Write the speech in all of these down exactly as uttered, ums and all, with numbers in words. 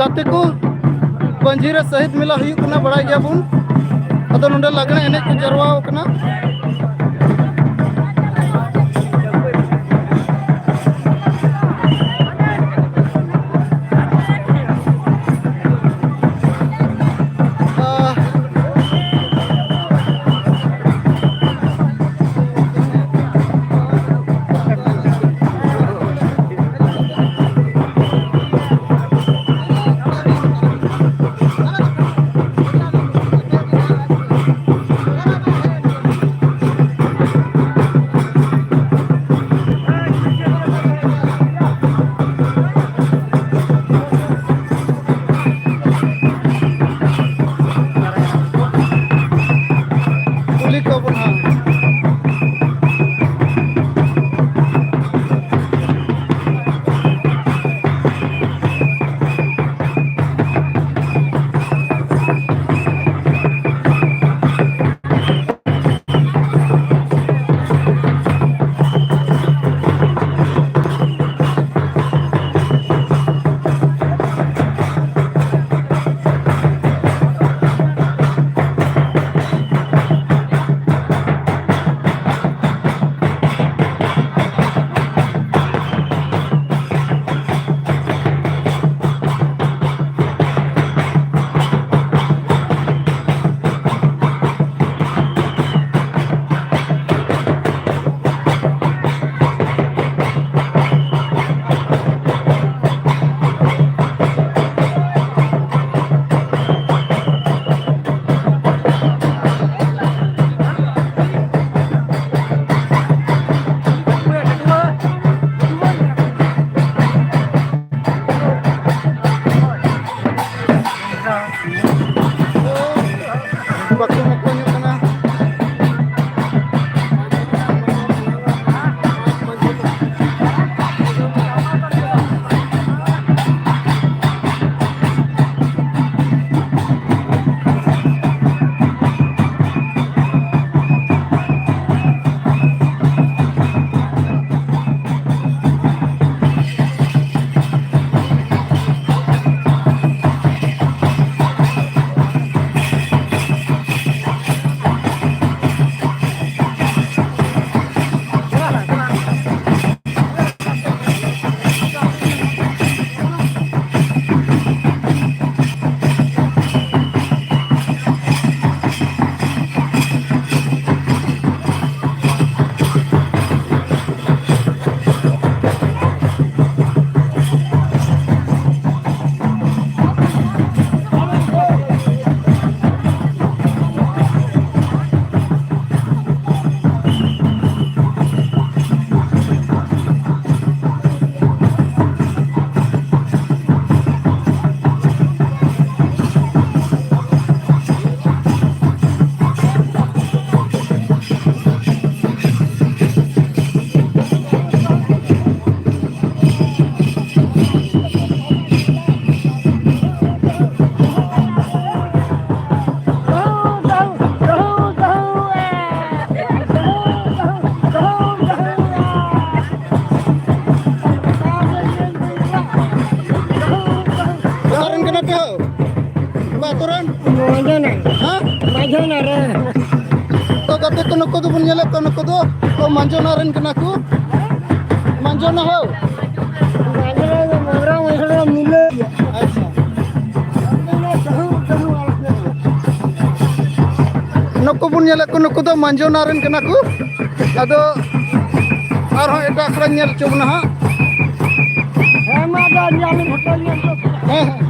ᱜᱟᱛᱮ ᱠᱚ, ᱯᱟᱹᱧᱡᱤ ᱨᱮ ᱥᱟᱹᱦᱤᱫ ᱢᱮᱞᱟ ᱦᱩᱭᱩᱜ ᱠᱟᱱᱟ, ᱵᱟᱲᱟᱭ ᱜᱮᱭᱟᱵᱚᱱ᱾ ᱟᱫᱚ ᱱᱚᱰᱮ ᱞᱟᱜᱽᱬᱮ ᱮᱱᱮᱡ ᱠᱚ ᱡᱟᱨᱣᱟ ᱟᱠᱟᱱᱟ᱾ ᱟᱛᱳ ᱨᱮᱱ? ᱢᱟᱡᱷᱱᱟ᱾ ᱦᱮᱸ? ᱢᱟᱡᱷᱱᱟ ᱨᱮ᱾ ᱛᱚ ᱜᱟᱛᱮ ᱠᱚ, ᱱᱩᱠᱩ ᱫᱚᱵᱚᱱ ᱧᱮᱞᱮᱫ ᱠᱚᱣᱟ, ᱱᱩᱠᱩ ᱫᱚ, ᱚ, ᱢᱟᱡᱷᱱᱟ ᱨᱮᱱ ᱠᱟᱱᱟ ᱠᱚ᱾ ᱢᱟᱡᱷᱱᱟ ᱦᱳ᱾ ᱢᱟᱡᱷᱱᱟ ᱫᱚ ᱢᱟᱨᱟᱝ ᱢᱟᱡᱷᱱᱟ ᱢᱤᱞᱟᱹ᱾ ᱟᱪᱪᱷᱟ᱾ ᱱᱩᱠᱩ ᱵᱚᱱ ᱧᱮᱞᱮᱫ ᱠᱚ, ᱱᱩᱠᱩ ᱫᱚ ᱢᱟᱡᱷᱱᱟ ᱨᱮᱱ ᱠᱟᱱᱟ ᱠᱚ᱾ ᱟᱫᱚ ᱟᱨᱦᱚᱸ ᱮᱴᱟᱜ ᱟᱠᱷᱲᱟᱧ ᱧᱮᱞ ᱦᱚᱪᱚ ᱵᱚᱱᱟ ᱦᱟᱸᱜ᱾ ᱦᱮᱸ, ᱢᱟ, ᱫᱟ, ᱧᱮᱞ ᱦᱚᱴᱚ ᱧᱮᱞ ᱦᱚᱴᱚ᱾ ᱦᱮᱸ, ᱦᱮᱸ᱾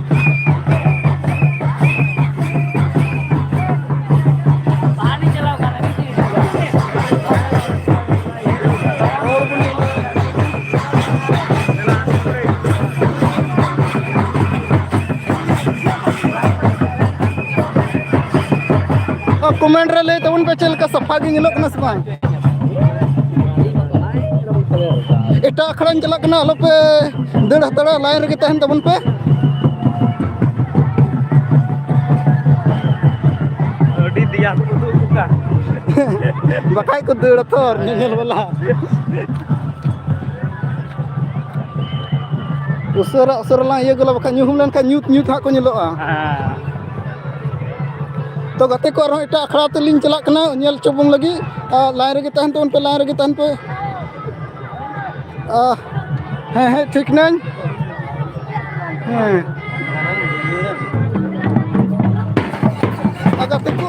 ᱠᱚᱢᱮᱱᱴ ᱨᱮ ᱞᱟᱹᱭ ᱛᱟᱵᱚᱱ ᱯᱮ, ᱪᱮᱫ ᱞᱮᱠᱟ ᱥᱟᱯᱷᱟ ᱜᱮ ᱧᱮᱞᱚᱜ ᱠᱟᱱᱟ ᱥᱮ ᱵᱟᱝ? ᱮᱴᱟᱜ ᱟᱠᱷᱲᱟᱧ ᱪᱟᱞᱟᱜ ᱠᱟᱱᱟ, ᱟᱞᱚᱯᱮ ᱫᱟᱹᱲ ᱦᱟᱛᱟᱲᱟ, ᱞᱟᱭᱤᱱ ᱨᱮᱜᱮ ᱛᱟᱦᱮᱱ ᱛᱟᱵᱚᱱ ᱯᱮ᱾ ᱟᱹᱰᱤ ᱫᱮᱭᱟ ᱠᱚ ᱩᱫᱩᱜ ᱟᱠᱚ ᱠᱟᱱ᱾ ᱵᱟᱠᱷᱟᱡ ᱠᱚ ᱫᱟᱹᱲᱟ ᱛᱚ ᱧᱮᱧᱮᱞ ᱵᱟᱞᱟ᱾ ᱩᱥᱟᱹᱨᱟ ᱩᱥᱟᱹᱨᱟ ᱞᱟᱝ ᱤᱭᱟᱹ ᱜᱚᱞᱟ, ᱵᱟᱠᱷᱟᱡ ᱧᱩᱦᱩᱢ ᱞᱮᱱᱠᱷᱟᱱ ᱧᱩᱛ ᱧᱩᱛ ᱦᱟᱸᱜ ᱠᱚ ᱧᱮᱞᱚᱜᱼᱟ᱾ ᱦᱮᱸ᱾ ᱛᱚ ᱜᱟᱛᱮ ᱠᱚ, ᱟᱨᱦᱚᱸ ᱮᱴᱟᱜ ᱟᱠᱷᱲᱟ ᱛᱮᱞᱤᱧ ᱪᱟᱞᱟᱜ ᱠᱟᱱᱟ ᱧᱮᱞ ᱦᱚᱪᱚ ᱵᱚᱱ ᱞᱟᱹᱜᱤᱫ᱾ ᱟᱨ ᱞᱟᱭᱤᱱ ᱨᱮᱜᱮ ᱛᱟᱦᱮᱱ ᱛᱟᱵᱚᱱ ᱯᱮ, ᱞᱟᱭᱤᱱ ᱨᱮᱜᱮ ᱛᱟᱦᱮᱱ ᱯᱮ᱾ ᱟᱦ, ᱦᱮᱸ, ᱦᱮᱸ, ᱴᱷᱤᱠ ᱱᱟᱹᱧ᱾ ᱦᱮᱸ᱾ ᱟᱨ ᱜᱟᱛᱮ ᱠᱚ,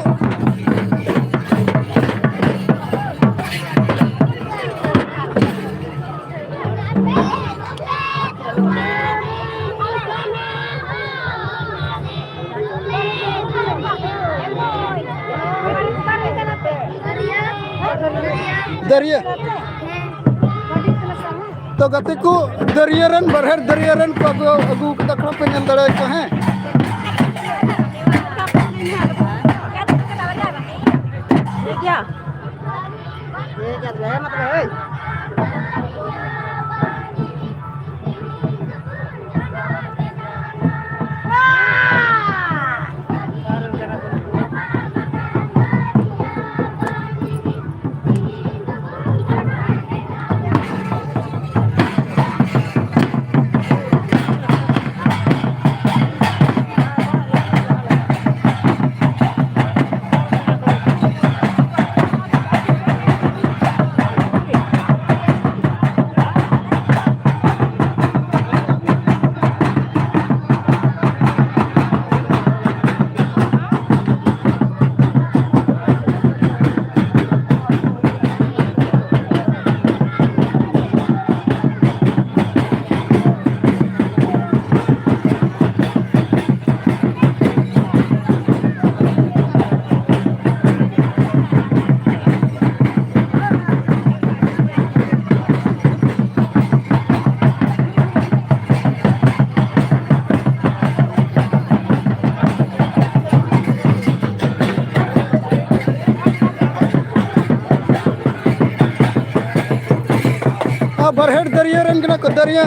ᱫᱟᱹᱨᱭᱟᱹ᱾ ᱛᱚ ᱜᱟᱛᱮ ᱠᱚ, ᱫᱟᱹᱨᱭᱟᱹ ᱨᱮᱱ, ᱵᱟᱨᱦᱮ ᱫᱟᱹᱨᱭᱟᱹ ᱨᱮᱱ ᱠᱚ ᱟᱹᱜᱩ, ᱟᱹᱜᱩ ᱠᱟᱫᱟ, ᱠᱷᱟᱱ ᱯᱮ ᱧᱮᱞ ᱫᱟᱲᱮᱭᱟᱠᱚᱣᱟ, ᱦᱮᱸ᱾ ᱴᱷᱤᱠ ᱜᱮᱭᱟ᱾ ᱴᱷᱤᱠ ᱜᱮᱭᱟ ᱛᱚᱵᱮ, ᱦᱮᱸ ᱢᱟ ᱛᱚᱵᱮ, ᱦᱳᱭ᱾ ᱵᱟᱨᱦᱮᱴ ᱫᱟᱹᱨᱭᱟᱹ ᱨᱮᱱ ᱠᱟᱱᱟ ᱠᱚ, ᱫᱟᱹᱨᱭᱟᱹ᱾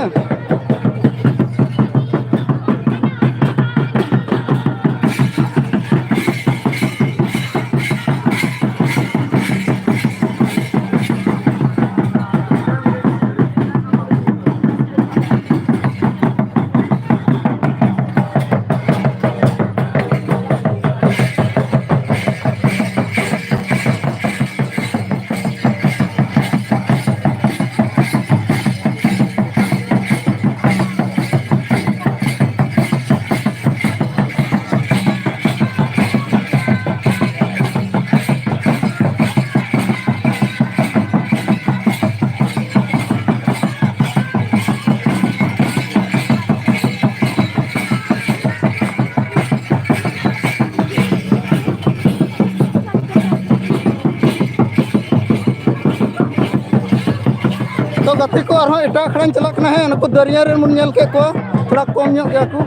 ᱛᱚ ᱜᱟᱛᱮ ᱠᱚ, ᱟᱨᱦᱚᱸ ᱮᱴᱟᱜ ᱟᱠᱷᱲᱟᱧ ᱪᱟᱞᱟᱜ ᱠᱟᱱᱟ᱾ ᱦᱮᱸ, ᱱᱩᱠᱩ ᱫᱟᱹᱨᱭᱟᱹ ᱨᱮᱱ ᱵᱚᱱ ᱧᱮᱞ ᱠᱮᱫ ᱠᱚᱣᱟ, ᱛᱷᱚᱲᱟ ᱠᱚᱢ ᱧᱚᱜ ᱜᱮᱭᱟ ᱠᱚ᱾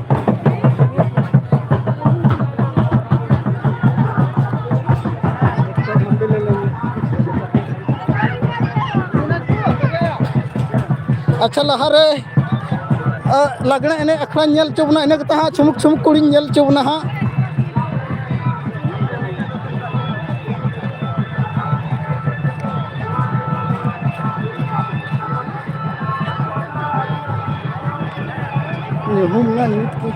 ᱟᱪᱪᱷᱟ, ᱞᱟᱦᱟᱨᱮ, ᱟ, ᱞᱟᱜᱽᱬᱮ ᱮᱱᱮᱡ ᱟᱠᱷᱲᱟᱧ ᱧᱮᱞ ᱦᱚᱪᱚ ᱵᱚᱱᱟ, ᱤᱱᱟᱹ ᱠᱟᱛᱮ ᱦᱟᱸᱜ ᱪᱷᱩᱢᱩᱠ ᱪᱷᱩᱢᱩᱠ ᱠᱩᱲᱤᱧ ᱧᱮᱞ ᱦᱚᱪᱚ ᱵᱚᱱᱟ ᱦᱟᱸᱜ᱾ ᱧᱩᱦᱩᱢ ᱮᱱᱟ ᱱᱤᱛ ᱜᱮ᱾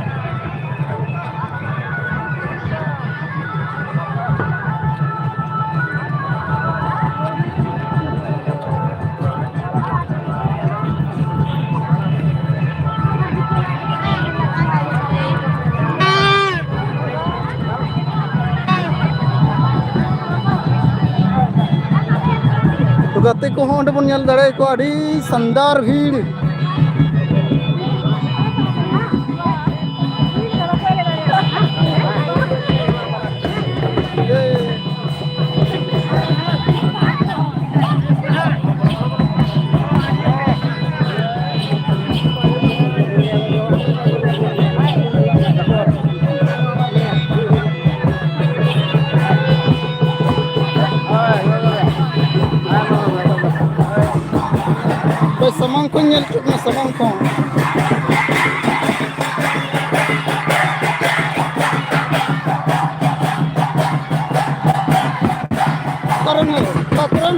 ᱛᱚ ᱜᱟᱛᱮ ᱠᱚᱦᱚᱸ ᱚᱸᱰᱮ ᱵᱚᱱ ᱧᱮᱞ ᱫᱟᱲᱮᱭᱟᱠᱚᱣᱟ, ᱟᱹᱰᱤ ᱥᱟᱱᱫᱟᱨ ᱵᱷᱤᱲ᱾ ᱵᱮᱥ, ᱠᱚᱧ ᱧᱮᱞ ᱦᱚᱪᱚ ᱠᱟᱱᱟ ᱥᱟᱢᱟᱝ ᱠᱷᱚᱱ᱾ ᱚᱠᱟᱨᱮ ᱢᱮᱱᱟᱭᱟ? ᱚᱠᱟ ᱠᱚᱨᱮ?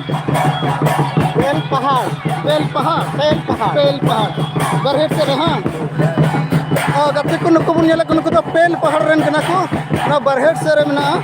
ᱵᱮᱞ ᱯᱟᱦᱟᱲ, ᱵᱮᱞ ᱯᱟᱦᱟᱲ, ᱵᱮᱞ ᱯᱟᱦᱟᱲ, ᱵᱮᱞ ᱯᱟᱦᱟᱲ᱾ ᱵᱟᱨᱦᱮᱴ ᱥᱮᱫ ᱨᱮ, ᱦᱮᱸ? ᱟᱨ ᱜᱟᱛᱮ ᱠᱚ, ᱱᱩᱠᱩ ᱵᱚᱱ ᱧᱮᱞᱮᱫ ᱠᱚ, ᱱᱩᱠᱩ ᱫᱚ ᱵᱮᱞ ᱯᱟᱦᱟᱲ ᱨᱮᱱ ᱠᱟᱱᱟ ᱠᱚ᱾ ᱚᱱᱟ ᱵᱟᱨᱦᱮᱴ ᱥᱮᱫ ᱨᱮ ᱢᱮᱱᱟᱜᱼᱟ᱾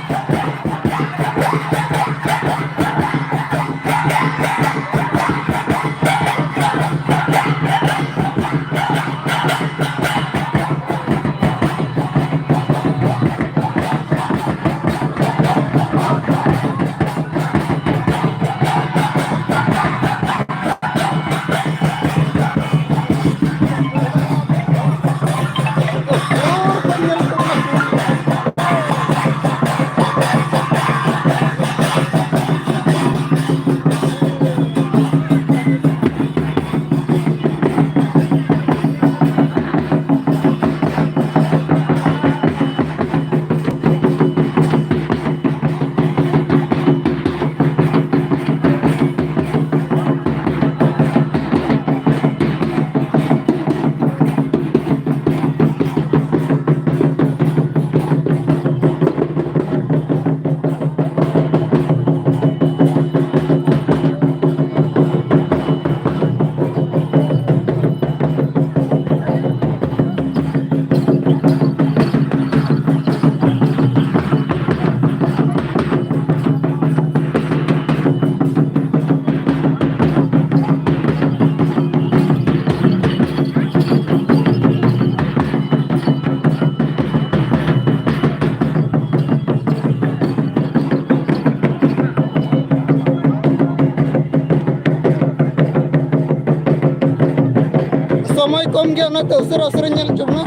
ᱥᱚᱢᱚᱭ ᱠᱚᱢ ᱜᱮᱭᱟ, ᱚᱱᱟᱛᱮ ᱩᱥᱟᱹᱨᱟ ᱩᱥᱟᱹᱨᱟ ᱧᱮᱞ ᱦᱚᱪᱚ ᱵᱚᱱᱟ᱾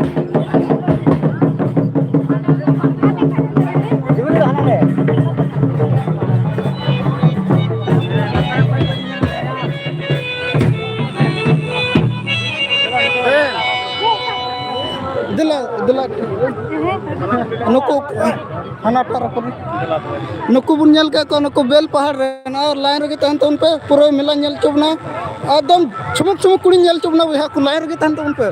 ᱫᱮᱞᱟ, ᱫᱮᱞᱟ᱾ ᱱᱩᱠᱩ ᱦᱟᱱᱟᱴᱟᱜ ᱨᱮ ᱯᱩᱨᱟᱹ ᱱᱩᱠᱩ ᱵᱚᱱ ᱧᱮᱞ ᱠᱮᱫ ᱠᱚᱣᱟ, ᱱᱩᱠᱩ ᱵᱮᱞ ᱯᱟᱦᱟᱲ ᱨᱮᱱ᱾ ᱟᱨ ᱞᱟᱭᱤᱱ ᱨᱮᱜᱮ ᱛᱟᱦᱮᱱ ᱛᱟᱵᱚᱱ ᱯᱮ, ᱯᱩᱨᱟᱹ ᱢᱮᱞᱟ ᱧᱮᱞ ᱦᱚᱪᱚ ᱵᱚᱱᱟ᱾ ᱮᱠᱫᱚᱢ ᱪᱷᱩᱢᱩᱠ ᱪᱷᱩᱢᱩᱠ ᱠᱩᱲᱤ ᱧᱮᱞ ᱦᱚᱪᱚ ᱵᱚᱱᱟ ᱵᱚᱭᱦᱟ ᱠᱚ, ᱞᱟᱭᱤᱱ ᱨᱮᱜᱮ ᱛᱟᱦᱮᱱ ᱛᱟᱵᱚᱱ ᱯᱮ᱾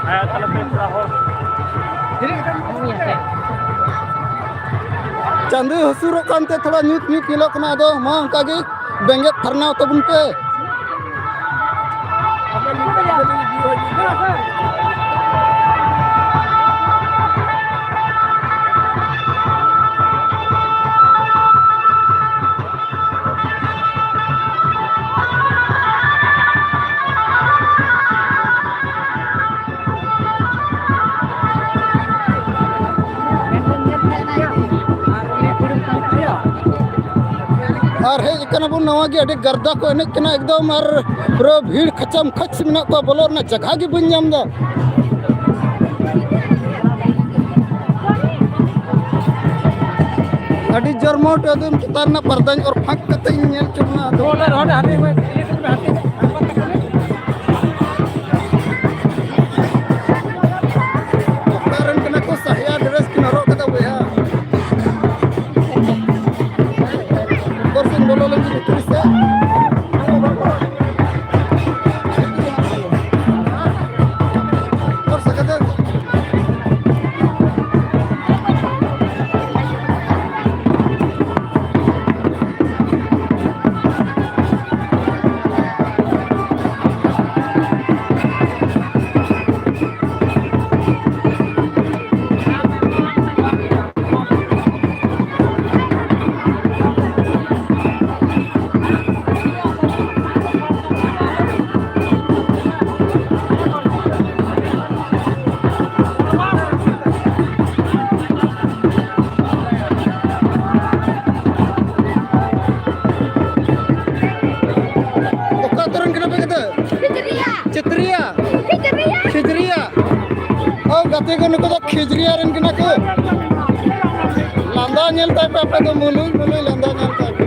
ᱦᱮᱸ, ᱛᱟᱦᱞᱮ ᱯᱮ ᱯᱮᱲᱟ ᱦᱚᱲ᱾ ᱪᱟᱸᱫᱚᱭ ᱦᱟᱹᱥᱩᱨᱚᱜ ᱠᱟᱱᱛᱮ ᱛᱷᱚᱲᱟ ᱧᱩᱛ ᱧᱩᱛ ᱧᱮᱞᱚᱜ ᱠᱟᱱᱟ, ᱟᱫᱚ ᱢᱟ ᱚᱱᱠᱟ ᱜᱮ ᱵᱮᱸᱜᱮᱫ ᱯᱷᱟᱨᱱᱟᱣ ᱛᱟᱵᱚᱱ ᱯᱮ᱾ ᱟᱨ ᱦᱮᱡ ᱟᱠᱟᱱᱟ ᱵᱚᱱ ᱱᱟᱣᱟ ᱜᱮ, ᱟᱹᱰᱤ ᱜᱟᱨᱫᱟ ᱠᱚ ᱮᱱᱮᱡ ᱠᱟᱱᱟ ᱮᱠᱫᱚᱢ, ᱟᱨ ᱯᱩᱨᱟᱹ ᱵᱷᱤᱲ ᱠᱷᱟᱪᱟᱢ ᱠᱷᱟᱪ ᱢᱮᱱᱟᱜ ᱠᱚᱣᱟ, ᱵᱚᱞᱚᱜ ᱨᱮᱱᱟᱜ ᱡᱟᱭᱜᱟ ᱜᱮ ᱵᱟᱹᱧ ᱧᱟᱢ ᱮᱫᱟ᱾ ᱟᱹᱰᱤ ᱡᱳᱨ ᱢᱳᱴ ᱮᱠᱫᱚᱢ ᱪᱮᱛᱟᱱ ᱨᱮᱱᱟᱜ ᱯᱟᱨᱫᱟᱧ ᱚᱨ ᱯᱷᱟᱸᱠ ᱠᱟᱛᱮ ᱤᱧ ᱧᱮᱞ ᱦᱚᱪᱚ ᱵᱚᱱᱟ᱾ ᱟᱫᱚ ᱚᱠᱟ ᱨᱮᱱ ᱠᱟᱱᱟ ᱠᱚ? ᱥᱟᱦᱤᱭᱟ ᱰᱨᱮᱥ ᱠᱤᱱ ᱦᱚᱨᱚᱜ ᱠᱟᱫᱟ ᱵᱚᱭᱦᱟ᱾ ᱵᱚᱛᱚᱨ ᱥᱮᱧ ᱵᱚᱞᱚ ᱞᱮᱱ ᱜᱮ ᱵᱷᱤᱛᱨᱤ ᱥᱮᱫ᱾ ᱵᱚᱛᱚᱨ ᱥᱟᱠᱟᱛᱮ᱾ ᱚᱠᱟ ᱟᱹᱛᱩ ᱨᱮᱱ ᱠᱟᱱᱟ ᱯᱮ ᱜᱤᱫᱟᱹᱨ? ᱠᱷᱤᱡᱨᱤᱭᱟ᱾ ᱪᱤᱛᱨᱤᱭᱟ? ᱠᱷᱤᱡᱨᱤᱭᱟ᱾ ᱠᱷᱤᱡᱨᱤᱭᱟ᱾ ᱚ, ᱜᱟᱛᱮ ᱠᱚ, ᱱᱩᱠᱩ ᱫᱚ ᱠᱷᱤᱡᱨᱤᱭᱟ ᱨᱮᱱ ᱠᱟᱱᱟ ᱠᱚ᱾ ᱧᱮᱞ ᱛᱟᱭ ᱯᱮ ᱟᱯᱮ ᱫᱚ, ᱢᱩᱞᱩᱡ ᱢᱩᱞᱩᱡ ᱞᱟᱸᱫᱟ ᱧᱮᱞ ᱛᱟᱭ ᱯᱮ᱾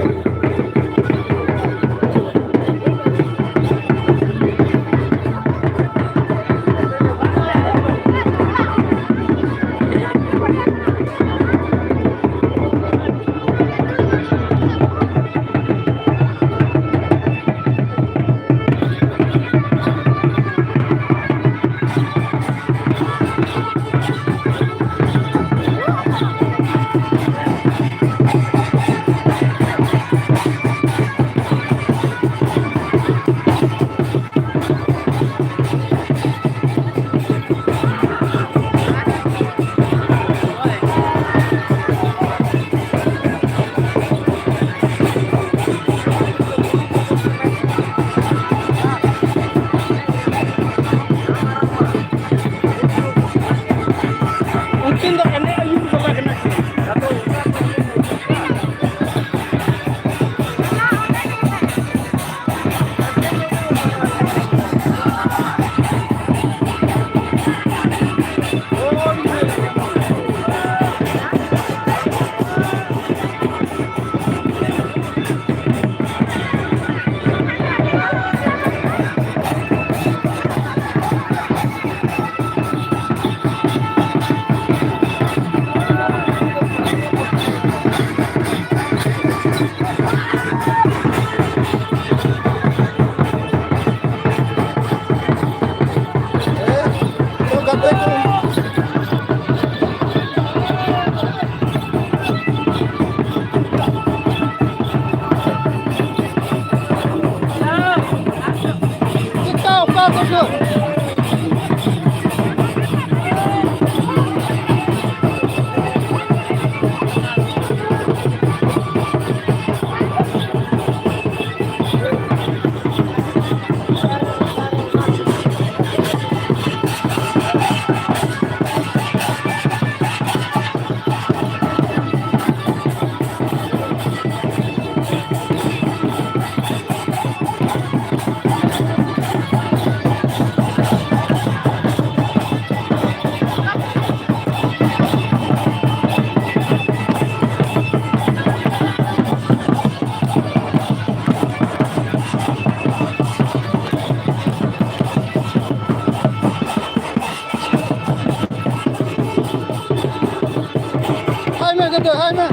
ᱫᱚᱦᱚᱭ ᱢᱮ᱾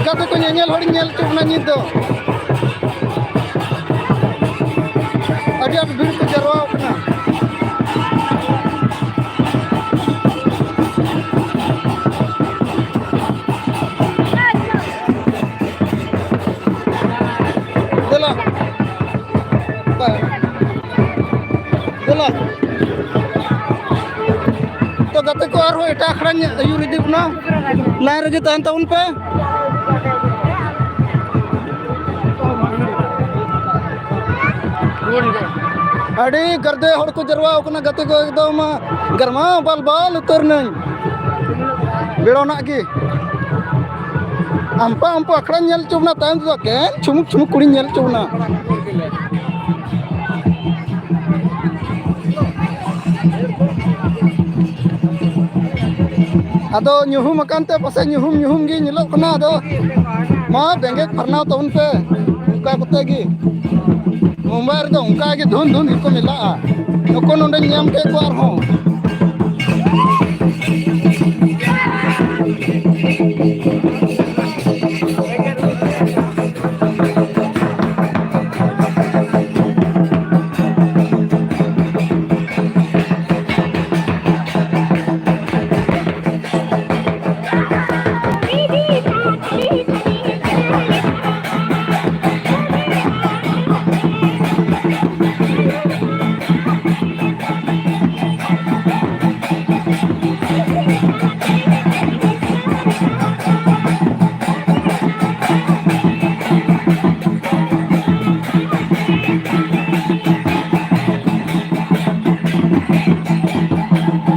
ᱜᱟᱛᱮ ᱠᱚ, ᱧᱮᱧᱮᱞ ᱦᱚᱲᱤᱧ ᱧᱮᱞ ᱦᱚᱪᱚ ᱵᱚᱱᱟ ᱱᱤᱛ ᱫᱚ᱾ ᱟᱹᱰᱤ ᱟᱸᱴ ᱵᱷᱤᱲ ᱠᱚ ᱡᱟᱨᱣᱟ ᱟᱠᱟᱱᱟ᱾ ᱫᱮᱞᱟ᱾ ᱫᱮᱞᱟ᱾ ᱛᱚ ᱜᱟᱛᱮ ᱠᱚ, ᱟᱨᱦᱚᱸ ᱮᱴᱟᱜ ᱟᱠᱷᱲᱟᱧ ᱟᱹᱭᱩᱨ ᱤᱫᱤ ᱵᱚᱱᱟ᱾ ᱞᱟᱭᱤᱱ ᱨᱮᱜᱮ ᱛᱟᱦᱮᱱ ᱛᱟᱵᱚᱱ ᱯᱮ᱾ ᱟᱹᱰᱤ ᱜᱟᱨᱫᱮ ᱦᱚᱲ ᱠᱚ ᱡᱟᱨᱣᱟ ᱟᱠᱟᱱᱟ ᱜᱟᱛᱮ ᱠᱚ, ᱮᱠᱫᱚᱢ ᱜᱟᱨᱢᱟᱣ ᱵᱟᱞ ᱵᱟᱞ ᱩᱛᱟᱹᱨ ᱱᱟᱹᱧ᱾ ᱵᱮᱲᱚᱱᱟᱜ ᱜᱮ᱾ ᱟᱢᱯᱟ ᱟᱢᱯᱟ ᱟᱠᱷᱲᱟᱧ ᱧᱮᱞ ᱦᱚᱪᱚ ᱵᱚᱱᱟ, ᱛᱟᱭᱚᱢ ᱛᱮᱫᱚ ᱮᱠᱮᱱ ᱪᱷᱩᱢᱩᱠ ᱪᱷᱩᱢᱩᱠ ᱠᱩᱲᱤᱧ ᱧᱮᱞ ᱦᱚᱪᱚ ᱵᱚᱱᱟ᱾ ᱟᱫᱚ ᱧᱩᱦᱩᱢ ᱟᱠᱟᱱ ᱛᱮ ᱯᱟᱥᱮᱡ ᱧᱩᱦᱩᱢ ᱧᱩᱦᱩᱢ ᱜᱮ ᱧᱮᱞᱚᱜ ᱠᱟᱱᱟ᱾ ᱟᱫᱚ ᱢᱟ ᱵᱮᱸᱜᱮᱫ ᱯᱷᱟᱨᱱᱟᱣ ᱛᱟᱵᱚᱱ ᱯᱮ ᱚᱱᱠᱟ ᱠᱚᱛᱮ ᱜᱮ᱾ ᱢᱩᱢᱵᱟᱭ ᱨᱮᱫᱚ ᱚᱱᱠᱟ ᱜᱮ ᱫᱷᱩᱱ ᱫᱷᱩᱱ ᱜᱮᱠᱚ ᱢᱮᱞᱟᱜᱼᱟ᱾ ᱱᱩᱠᱩ ᱱᱚᱰᱮᱧ ᱧᱟᱢ ᱠᱮᱫ ᱠᱚᱣᱟ ᱟᱨᱦᱚᱸ᱾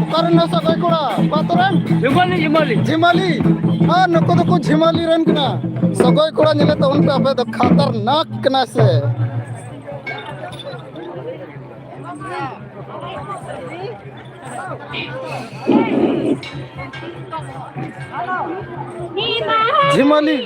ᱚᱠᱟᱨᱮᱱ ᱱᱚᱣᱟ ᱥᱟᱜᱚᱭ ᱠᱚᱲᱟ? ᱚᱠᱟ ᱟᱛᱳ ᱨᱮᱱ? ᱡᱷᱤᱢᱟᱞᱤ, ᱡᱷᱤᱢᱟᱞᱤ᱾ ᱡᱷᱤᱢᱟᱞᱤ᱾ ᱟᱨ ᱱᱩᱠᱩ ᱫᱚᱠᱚ ᱡᱷᱤᱢᱟᱞᱤ ᱨᱮᱱ ᱠᱟᱱᱟ᱾ ᱥᱟᱜᱚᱭ ᱠᱚᱲᱟ ᱧᱮᱞᱮ ᱛᱟᱵᱚᱱ ᱯᱮ, ᱟᱯᱮ ᱫᱚ ᱠᱷᱟᱛᱟᱨᱱᱟᱠ ᱠᱟᱱᱟ ᱥᱮ᱾ ᱡᱷᱤᱢᱟᱞᱤ᱾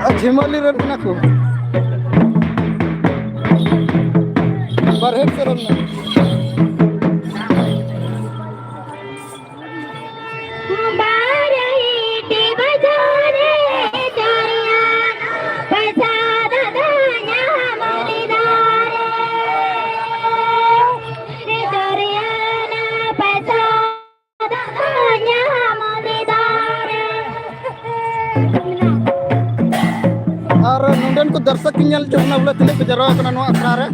ᱟᱨ ᱡᱷᱤᱢᱟᱹᱞᱤ ᱨᱮᱱ ᱠᱟᱱᱟ ᱠᱚ᱾ ᱵᱟᱨᱦᱮ ᱥᱮᱫ ᱨᱮᱱ᱾ ᱟᱨ ᱱᱚᱰᱮᱱ ᱠᱚ ᱫᱚᱨᱥᱚᱠ ᱠᱚ ᱧᱮᱞ ᱦᱚᱪᱚ ᱵᱚᱱᱟ, ᱵᱚᱞᱮ ᱛᱤᱱᱟᱹᱜ ᱠᱚ ᱡᱟᱨᱣᱟ ᱠᱟᱱᱟ ᱱᱚᱣᱟ ᱟᱠᱷᱲᱟ ᱨᱮ᱾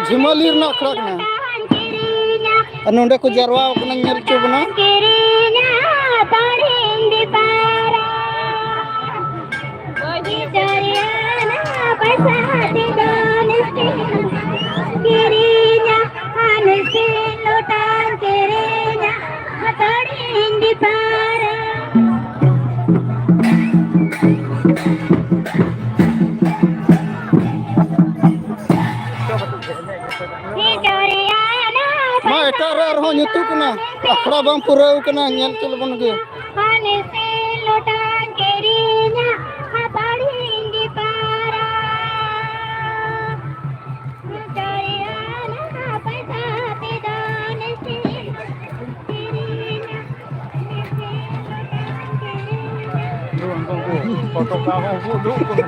ᱡᱷᱤᱢᱟᱹᱞᱤ ᱨᱮᱱᱟᱜ ᱟᱠᱷᱲᱟ ᱠᱟᱱᱟ᱾ ᱟᱨ ᱱᱚᱰᱮ ᱠᱚ ᱡᱟᱨᱣᱟ ᱠᱟᱱᱟ, ᱧᱮᱞ ᱦᱚᱪᱚ ᱵᱚᱱᱟ᱾ ᱢᱟ, ᱮᱴᱟᱜ ᱨᱮ ᱟᱨᱦᱚᱸ ᱧᱩᱛᱩᱜ ᱠᱟᱱᱟ, ᱟᱠᱷᱲᱟ ᱵᱟᱝ ᱯᱩᱨᱟᱹᱣ ᱠᱟᱱᱟ, ᱧᱮᱞ ᱦᱚᱪᱚ ᱞᱮᱵᱚᱱ ᱜᱮ᱾ ᱯᱷᱳᱴᱳ ᱠᱚ ᱦᱚᱸ ᱩᱫᱩᱜ ᱠᱚ ᱢᱮ᱾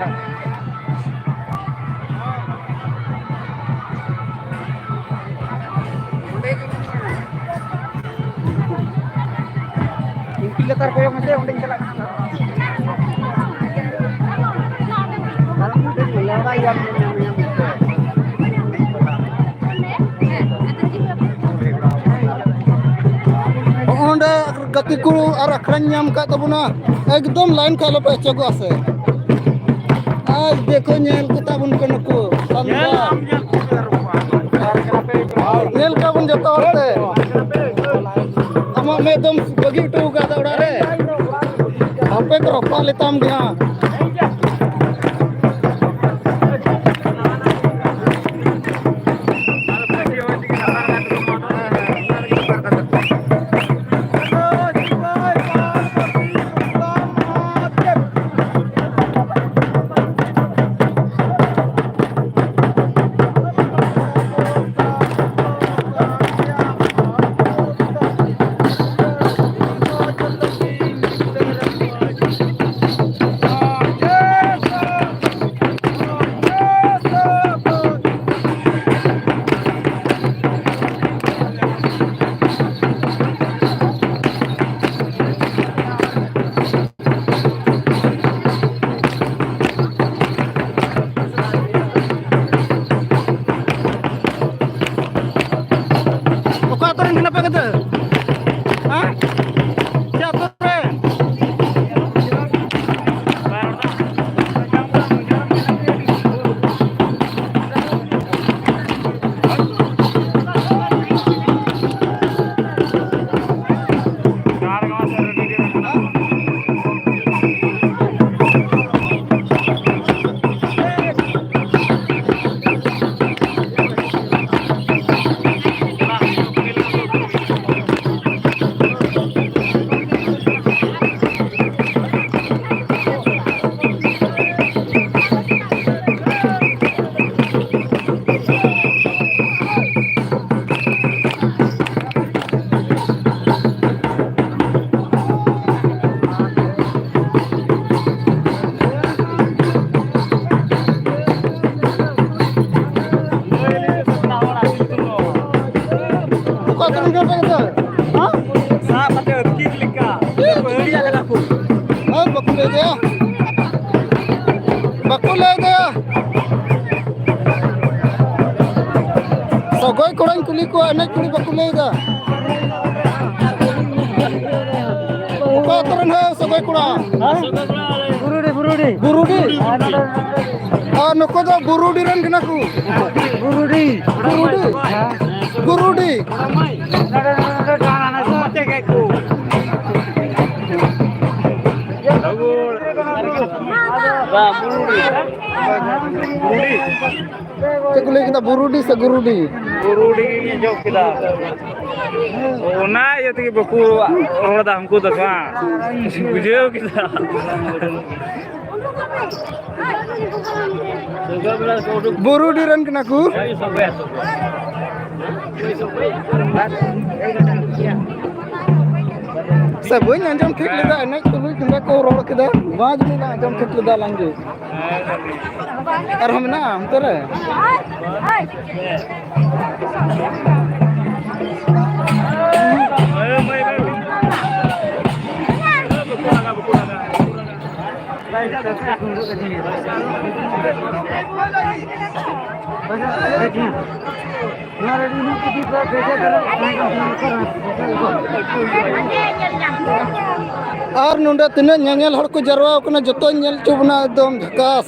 ᱯᱤᱞ ᱞᱟᱛᱟᱨ ᱠᱚᱭᱚᱜ ᱢᱮᱥᱮ, ᱚᱸᱰᱮᱧ ᱪᱟᱞᱟᱜ ᱠᱟᱱᱟ᱾ ᱦᱚᱸᱜᱼᱚ ᱱᱚᱸᱰᱮ ᱜᱟᱛᱮ ᱠᱚ ᱟᱨ ᱟᱠᱷᱲᱟᱧ ᱧᱟᱢ ᱠᱟᱜ ᱛᱟᱵᱚᱱᱟ᱾ ᱮᱠᱫᱚᱢ ᱞᱟᱭᱤᱱ ᱠᱷᱚᱱ ᱟᱞᱚᱯᱮ ᱚᱪᱚᱜᱚᱜᱼᱟ ᱥᱮ᱾ ᱟᱨ ᱫᱮᱠᱷᱚ, ᱧᱮᱞ ᱠᱚ ᱛᱟᱵᱚᱱ ᱯᱮ ᱱᱩᱠᱩ ᱥᱟᱱᱛᱟᱲ᱾ ᱧᱮᱞ ᱠᱚᱣᱟ ᱵᱚᱱ ᱡᱚᱛᱚ ᱦᱚᱲ ᱛᱮ᱾ ᱟᱢᱟᱜ ᱢᱮᱫ ᱫᱚᱢ ᱵᱟᱹᱜᱤ ᱦᱚᱴᱚ ᱟᱠᱟᱫᱟ ᱚᱲᱟᱜ ᱨᱮ᱾ ᱯᱮ ᱠᱚ ᱨᱚᱯᱚᱲ ᱞᱮᱛᱟᱢ ᱜᱮᱭᱟ᱾ ᱚᱠᱟ ᱟᱹᱛᱩ ᱨᱮᱱ ᱠᱟᱱᱟ ᱯᱮ ᱜᱤᱫᱟᱹᱨ? ᱦᱮᱸ? ᱪᱮᱫ ᱟᱹᱛᱩ ᱨᱮᱱ? ᱚᱠᱟ ᱠᱚᱨᱮ ᱜᱮ ᱯᱮ ᱜᱮᱫᱟ? ᱦᱮᱸ? ᱥᱟᱵ ᱠᱟᱛᱮ ᱟᱹᱛᱠᱤᱨ ᱞᱮᱠᱟ᱾ ᱵᱟᱹᱲᱤᱡ ᱟᱠᱟᱫᱟ ᱠᱚ᱾ ᱦᱮᱸ, ᱵᱟᱠᱚ ᱞᱟᱹᱭ ᱫᱟ᱾ ᱵᱟᱠᱚ ᱞᱟᱹᱭ ᱫᱟ᱾ ᱥᱚᱜᱚᱭ ᱠᱚᱲᱟᱧ ᱠᱩᱞᱤ ᱠᱚᱣᱟ, ᱮᱱᱮᱡ ᱠᱩᱲᱤ ᱵᱟᱠᱚ ᱞᱟᱹᱭ ᱫᱟ᱾ ᱚᱠᱟ ᱟᱹᱛᱩ ᱨᱮᱱ ᱦᱳ ᱥᱚᱜᱚᱭ ᱠᱚᱲᱟ? ᱦᱮᱸ? ᱵᱩᱨᱩᱰᱤ, ᱵᱩᱨᱩᱰᱤ᱾ ᱵᱩᱨᱩᱰᱤ? ᱟᱨ ᱱᱚᱰᱮ ᱟᱨ ᱱᱩᱠᱩ ᱫᱚ ᱵᱩᱨᱩᱰᱤ ᱨᱮᱱ ᱠᱟᱱᱟ ᱠᱚ᱾ ᱵᱩᱨᱩᱰᱤ᱾ ᱵᱩᱨᱩᱰᱤ? ᱦᱮᱸ᱾ ᱵᱩᱨᱩᱰᱤ᱾ ᱱᱚᱰᱮ, ᱱᱚᱰᱮ, ᱱᱚᱰᱮ ᱫᱟᱬᱟᱱᱟ ᱠᱚ᱾ ᱪᱮᱫ ᱠᱚ ᱞᱟᱹᱭ ᱠᱮᱫᱟ, ᱵᱩᱨᱩᱰᱤ ᱥᱮ ᱜᱩᱨᱩᱰᱤ? ᱵᱩᱨᱩᱰᱤ ᱜᱤᱧ ᱟᱸᱡᱚᱢ ᱠᱮᱫᱟ᱾ ᱚᱱᱟ ᱤᱭᱟᱹ ᱛᱮᱜᱮ ᱵᱟᱠᱚ ᱨᱚᱲ ᱮᱫᱟ ᱩᱱᱠᱩ ᱫᱚ, ᱵᱟᱝ? ᱵᱩᱡᱷᱟᱹᱣ ᱠᱮᱫᱟ᱾ ᱵᱩᱨᱩᱰᱤ ᱨᱮᱱ ᱠᱟᱱᱟ ᱠᱚ᱾ ᱥᱮ ᱵᱟᱹᱧ ᱟᱸᱡᱚᱢ ᱴᱷᱤᱠ ᱞᱮᱫᱟ, ᱮᱱᱮᱡ ᱛᱩᱞᱩᱡ ᱱᱚᱰᱮ ᱠᱚ ᱨᱚᱲ ᱠᱮᱫᱟ, ᱵᱟᱝ ᱡᱟᱹᱱᱤᱡ ᱟᱸᱡᱚᱢ ᱴᱷᱤᱠ ᱞᱮᱫᱟ ᱟᱞᱟᱝ ᱜᱮ᱾ ᱟᱨᱦᱚᱸ ᱢᱮᱱᱟᱜᱼᱟ ᱚᱱᱛᱮ ᱨᱮ? ᱟᱨ ᱱᱚᱰᱮ ᱛᱤᱱᱟᱹᱜ ᱧᱮᱧᱮᱞ ᱦᱚᱲ ᱠᱚ ᱡᱟᱨᱣᱟ ᱟᱠᱟᱱᱟ, ᱡᱚᱛᱚᱧ ᱧᱮᱞ ᱦᱚᱪᱚ ᱵᱚᱱᱟ, ᱮᱠᱫᱚᱢ ᱡᱷᱟᱠᱟᱥ᱾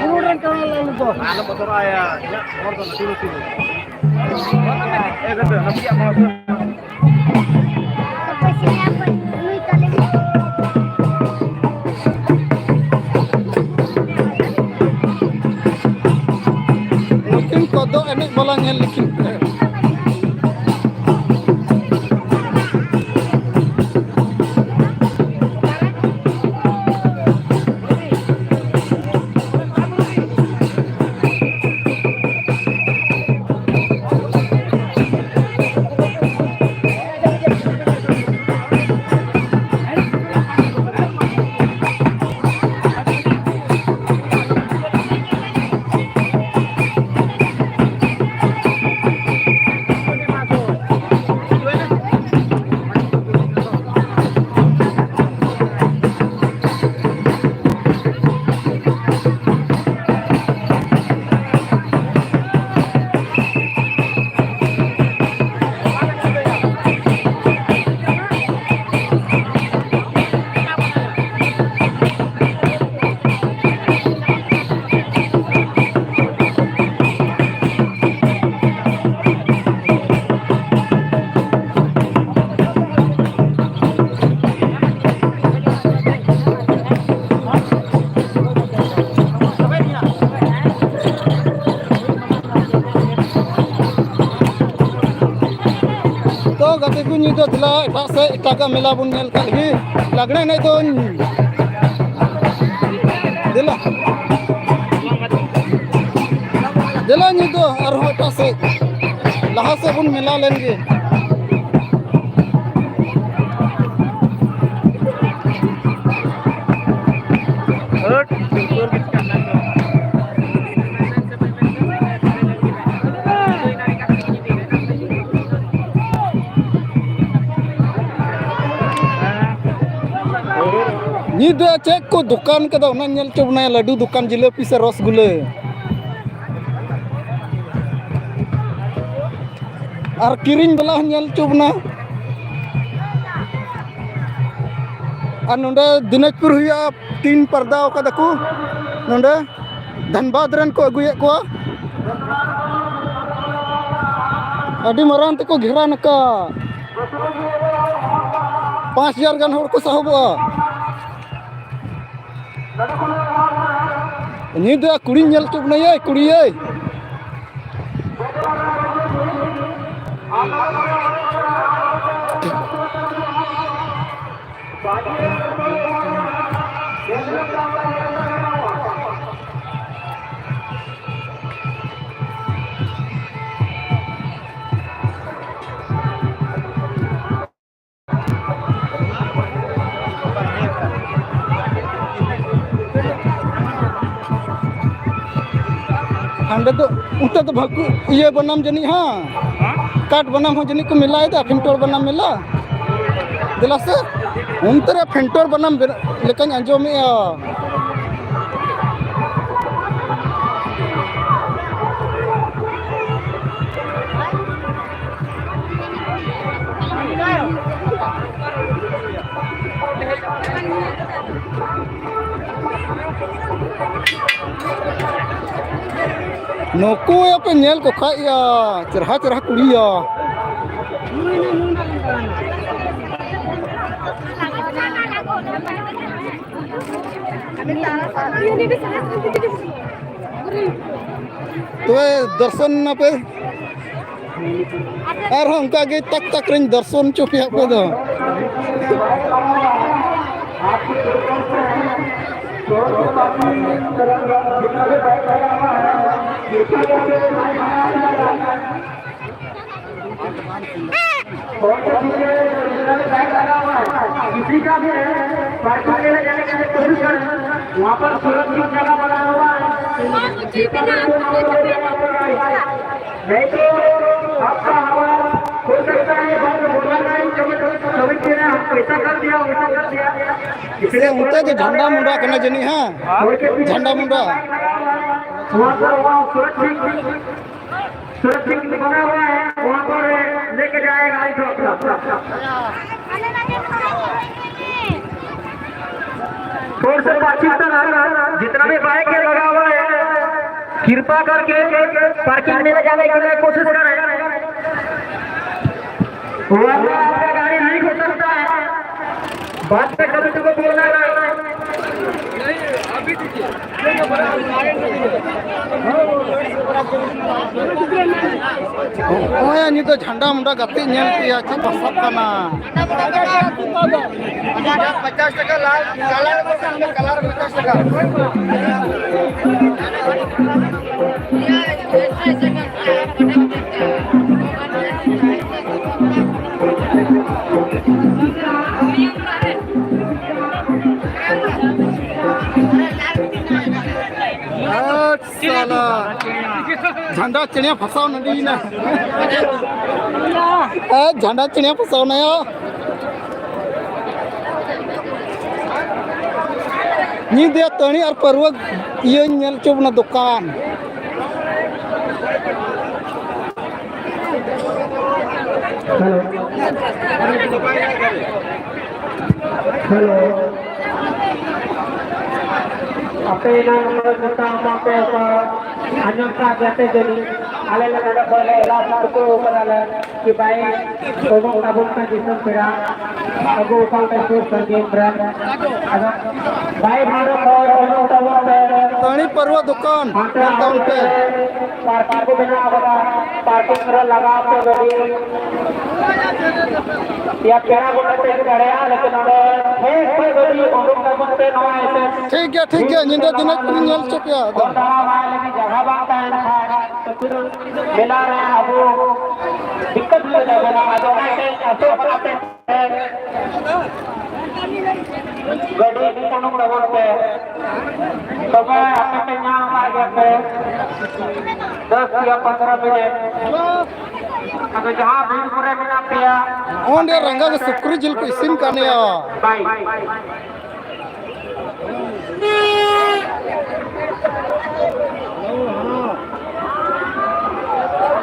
ᱵᱩᱨᱩ ᱨᱮᱱ ᱠᱟᱱᱟ ᱞᱮ ᱟᱞᱮ ᱫᱚ᱾ ᱟᱞᱚ ᱵᱚᱛᱚᱨᱚᱜᱼᱟ ᱭᱟ, ᱤᱧᱟᱹᱜ ᱦᱚᱲ ᱫᱚ ᱞᱟᱹᱴᱩ ᱞᱟᱹᱴᱩ ᱜᱮ᱾ ᱮ ᱵᱮᱴᱟ, ᱱᱟᱥᱮᱭᱟᱜ ᱢᱟᱲᱟᱝ ᱥᱮᱫ᱾ ᱱᱩᱠᱤᱱ ᱠᱚᱫᱚ ᱮᱱᱮᱡ ᱵᱟᱞᱟ ᱧᱮᱞ ᱞᱮᱠᱤᱱ ᱯᱮ᱾ ᱛᱮᱜᱩ ᱧᱤᱫᱟᱹ ᱫᱮᱞᱟ ᱮᱴᱟᱜ ᱥᱮᱫ ᱮᱴᱟᱜᱟᱜ ᱢᱮᱞᱟ ᱵᱚᱱ ᱧᱮᱞ ᱠᱟᱜ ᱞᱮᱜᱮ᱾ ᱞᱟᱜᱽᱲᱮ ᱮᱱᱮᱡ ᱫᱚ ᱫᱮᱞᱟ, ᱫᱮᱞᱟ ᱧᱤᱫᱟᱹ ᱟᱨᱦᱚᱸ ᱮᱴᱟᱜ ᱥᱮᱫ, ᱞᱟᱦᱟ ᱥᱮᱫ ᱵᱚᱱ ᱢᱮᱞᱟ ᱞᱮᱱ ᱜᱮ᱾ ᱧᱤᱫᱟᱹ ᱪᱮᱫ ᱠᱚ ᱫᱚᱠᱟᱱ ᱠᱟᱫᱟ, ᱚᱱᱟᱧ ᱧᱮᱞ ᱦᱚᱪᱚ ᱵᱚᱱᱟ᱾ ᱞᱟᱹᱰᱩ ᱫᱚᱠᱟᱱ, ᱡᱤᱞᱟᱹᱯᱤ ᱥᱮ ᱨᱚᱥᱜᱩᱞᱟᱹ᱾ ᱟᱨ ᱠᱤᱨᱤᱧ ᱵᱟᱞᱟ ᱦᱚᱸ ᱧᱮᱞ ᱦᱚᱪᱚ ᱵᱚᱱᱟ᱾ ᱟᱨ ᱱᱚᱰᱮ ᱫᱤᱱᱟᱡᱽᱯᱩᱨ ᱦᱩᱭᱩᱜᱼᱟ, ᱴᱤᱱ ᱯᱟᱨᱫᱟ ᱟᱠᱟᱫᱟ ᱠᱚ ᱱᱚᱰᱮ᱾ ᱫᱷᱟᱱᱵᱟᱫᱽ ᱨᱮᱱ ᱠᱚ ᱟᱹᱜᱩᱭᱮᱫ ᱠᱚᱣᱟ᱾ ᱟᱹᱰᱤ ᱢᱟᱨᱟᱝ ᱛᱮᱠᱚ ᱜᱷᱮᱨᱟ ᱱᱟᱠᱟ᱾ ᱯᱟᱸᱪ ᱦᱟᱡᱟᱨ ᱜᱟᱱ ᱦᱚᱲ ᱠᱚ ᱥᱟᱦᱚᱵᱚᱜᱼᱟ᱾ ᱱᱤᱛ ᱫᱚ ᱠᱩᱲᱤᱧ ᱧᱮᱞ ᱦᱚᱪᱚ ᱵᱚᱱᱟ, ᱭᱟᱭ ᱠᱩᱲᱤ, ᱭᱟᱭ᱾ ᱦᱟᱸᱰᱮ ᱫᱚ ᱚᱱᱛᱮ ᱫᱚ ᱵᱷᱟᱹᱠᱩ ᱤᱭᱟᱹ ᱵᱟᱱᱟᱢ ᱡᱟᱹᱱᱤᱡ, ᱦᱟᱸ? ᱠᱟᱴ ᱵᱟᱱᱟᱢ ᱦᱚᱸ ᱡᱟᱹᱱᱤᱡ ᱠᱚ ᱢᱮᱞᱟᱭᱮᱫᱟ, ᱯᱷᱮᱱᱴᱚᱲ ᱵᱟᱱᱟᱢ ᱢᱮᱞᱟ᱾ ᱫᱮᱞᱟ ᱥᱮ, ᱚᱱᱛᱮ ᱨᱮ ᱯᱷᱮᱱᱴᱚᱲ ᱵᱟᱱᱟᱢ ᱵᱮᱱ-, ᱞᱮᱠᱟᱧ ᱟᱸᱡᱚᱢᱮᱜᱼᱟ᱾ ᱱᱩᱠᱩ ᱭᱟᱯᱮ ᱧᱮᱞ ᱠᱚ ᱠᱷᱟᱡ ᱭᱟ, ᱪᱮᱨᱦᱟ ᱪᱮᱨᱦᱟ ᱠᱩᱲᱤ ᱭᱟ᱾ ᱛᱚᱵᱮ ᱫᱚᱨᱥᱚᱱ ᱱᱟᱯᱮ᱾ ᱟᱨᱦᱚᱸ ᱚᱱᱠᱟ ᱜᱮ ᱛᱟᱠ ᱛᱟᱠ ᱨᱤᱧ ᱫᱚᱨᱥᱚᱱ ᱦᱚᱪᱚ ᱯᱮᱭᱟ ᱟᱯᱮ ᱫᱚ᱾ किसी का भी है, पार्किंग के लिए जाने के लिए कोशिश करें, वहाँ पर सुरक्षित जगह बना हुआ है। नहीं तो आपका हवा हो सकता है बंद होना नहीं, कभी कभी कभी तेरा हम ऐसा कर दिया, वैसा कर दिया। इसलिए ᱚᱱᱛᱮ ᱫᱚ ᱡᱷᱟᱱᱰᱟ ᱢᱩᱸᱰᱟ ᱠᱟᱱᱟ ᱡᱟᱹᱱᱤᱡ, ᱦᱮᱸ? ᱡᱷᱟᱱᱰᱟ ᱢᱩᱸᱰᱟ। वहाँ पर वहाँ सुरक्षित सुरक्षित बना हुआ है, वहाँ पर लेके जाएगा। थोड़ा सा बातचीत कर रहा, जितना भी बाइक है लगा हुआ है, कृपा करके पार्किंग में ले जाने के लिए कोशिश करें। वरना आपका गाड़ी नहीं हो सकता है। बात पे कभी कभी बोलना है। ᱱᱚᱜᱼᱚᱭ ᱱᱤᱛᱚᱜ ᱡᱷᱟᱱᱰᱟ ᱢᱩᱸᱰᱟ ᱜᱟᱛᱮᱜ ᱧᱮᱞ ᱯᱮᱭᱟ, ᱪᱮᱫ ᱵᱷᱟᱥᱟᱜ ᱠᱟᱱᱟ᱾ ᱯᱚᱧᱪᱟᱥ ᱴᱟᱠᱟ ᱞᱟᱞ, ᱠᱟᱞᱟᱨ ᱯᱚᱧᱪᱟᱥ ᱴᱟᱠᱟ᱾ ᱥᱟᱞᱟ᱾ ᱡᱷᱟᱱᱰᱟ ᱪᱮᱬᱮ ᱯᱷᱟᱥᱟᱣ ᱱᱟᱰᱤᱭᱮᱱᱟ᱾ ᱮ, ᱡᱷᱟᱱᱰᱟ ᱪᱮᱬᱮ ᱯᱷᱟᱥᱟᱣ ᱱᱟᱭᱟ᱾ ᱧᱤᱫᱟᱹ ᱛᱟᱹᱲᱤ ᱟᱨ ᱯᱟᱹᱨᱣᱟᱹ ᱤᱭᱟᱹᱧ ᱧᱮᱞ ᱦᱚᱪᱚ ᱵᱚᱱᱟ ᱫᱚᱠᱟᱱ᱾ ᱦᱮᱞᱳ᱾ ᱦᱮᱞᱳ᱾ ᱟᱯᱮ ᱮᱱᱟᱝ ᱱᱚᱰᱮ ᱢᱮᱛᱟ ᱟᱢᱟ ᱯᱮ ᱚᱠᱟ ᱟᱸᱡᱚᱢ ᱠᱟᱜ ᱜᱮᱭᱟ ᱯᱮ ᱡᱟᱹᱱᱤᱡ, ᱟᱞᱮ ᱞᱮ ᱱᱚᱰᱮ ᱠᱷᱚᱱ ᱞᱮ ᱮᱞᱟᱣ ᱥᱟᱹᱛ ᱠᱟᱫᱟ ᱞᱮ ᱠᱤ ᱵᱟᱭ ᱩᱰᱩᱠ ᱛᱟᱵᱚᱱ ᱯᱮ ᱫᱤᱥᱚᱢ ᱯᱮᱲᱟ, ᱟᱹᱜᱩ ᱠᱚ ᱯᱮ ᱥᱩᱨ ᱥᱟᱺᱜᱤᱧ ᱨᱮᱱ᱾ ᱟᱫᱚ ᱵᱟᱭ ᱱᱚᱰᱮ ᱠᱷᱚᱱ ᱩᱰᱩᱠ ᱛᱟᱵᱚᱱ ᱯᱮ᱾ ᱦᱟᱺᱰᱤ ᱯᱟᱹᱨᱣᱟᱹ ᱫᱚᱠᱟᱱ ᱧᱮᱞ ᱛᱟᱵᱚᱱ ᱯᱮ᱾ ᱯᱟᱨᱠᱤᱝ ᱠᱚ ᱵᱮᱱᱟᱣ ᱟᱠᱟᱫᱟ, ᱯᱟᱨᱠᱤᱝ ᱨᱮ ᱞᱟᱜᱟᱣ ᱯᱮ ᱜᱟᱹᱰᱤ᱾ ᱭᱟ ᱯᱮᱲᱟ ᱠᱚ ᱯᱮ ᱦᱮᱡ ᱫᱟᱲᱮᱭᱟᱜᱼᱟ, ᱞᱮᱠᱤᱱ ᱱᱚᱰᱮ ᱦᱮᱡ ᱠᱷᱚᱡ ᱜᱟᱹᱰᱤ ᱩᱰᱩᱠ ᱛᱟᱵᱚᱱ ᱯᱮ ᱱᱚᱣᱟ ᱮᱥᱮ᱾ ᱴᱷᱤᱠ ᱜᱮᱭᱟ, ᱴᱷᱤᱠ ᱜᱮᱭᱟ, ᱧᱤᱫᱟᱹ ᱫᱤᱱᱟᱹᱜ ᱠᱚᱧ ᱧᱮᱞ ᱦᱚᱪᱚ ᱯᱮᱭᱟ ᱟᱫᱚ᱾ ᱦᱚᱲ ᱫᱟᱬᱟ ᱵᱟᱲᱟᱭ ᱞᱟᱹᱜᱤᱫ ᱡᱟᱭᱜᱟ ᱵᱟᱝ ᱛᱟᱦᱮᱱ ᱠᱷᱟᱱ, ᱢᱮᱞᱟ ᱨᱮ ᱟᱵᱚ ᱫᱤᱠᱠᱟᱛ ᱦᱩᱭᱩᱜ ᱛᱟᱵᱚᱱᱟ᱾ ᱟᱫᱚ ᱚᱱᱟᱛᱮ ᱟᱥᱚᱜ ᱠᱟᱱᱟ ᱯᱮ ᱜᱟᱹᱰᱤ ᱩᱰᱩᱠ ᱞᱚᱜᱚᱱ ᱯᱮ, ᱛᱚᱵᱮ ᱟᱯᱮ ᱯᱮ ᱧᱟᱢ ᱟᱠᱟᱫ ᱜᱮᱭᱟ ᱯᱮ ᱫᱚᱥ ᱭᱟ ᱯᱚᱱᱫᱽᱨᱚ ᱢᱤᱱᱤᱴ᱾ ᱟᱫᱚ ᱡᱟᱦᱟᱸ ᱵᱷᱤᱲ ᱠᱚᱨᱮ ᱢᱮᱱᱟᱜ ᱯᱮᱭᱟ, ᱚᱸᱰᱮ ᱨᱟᱸᱜᱟ ᱜᱮ ᱥᱩᱠᱨᱤ ᱡᱤᱞ ᱠᱚ ᱤᱥᱤᱱ ᱠᱟᱱ ᱜᱮᱭᱟ᱾ ᱵᱟᱭ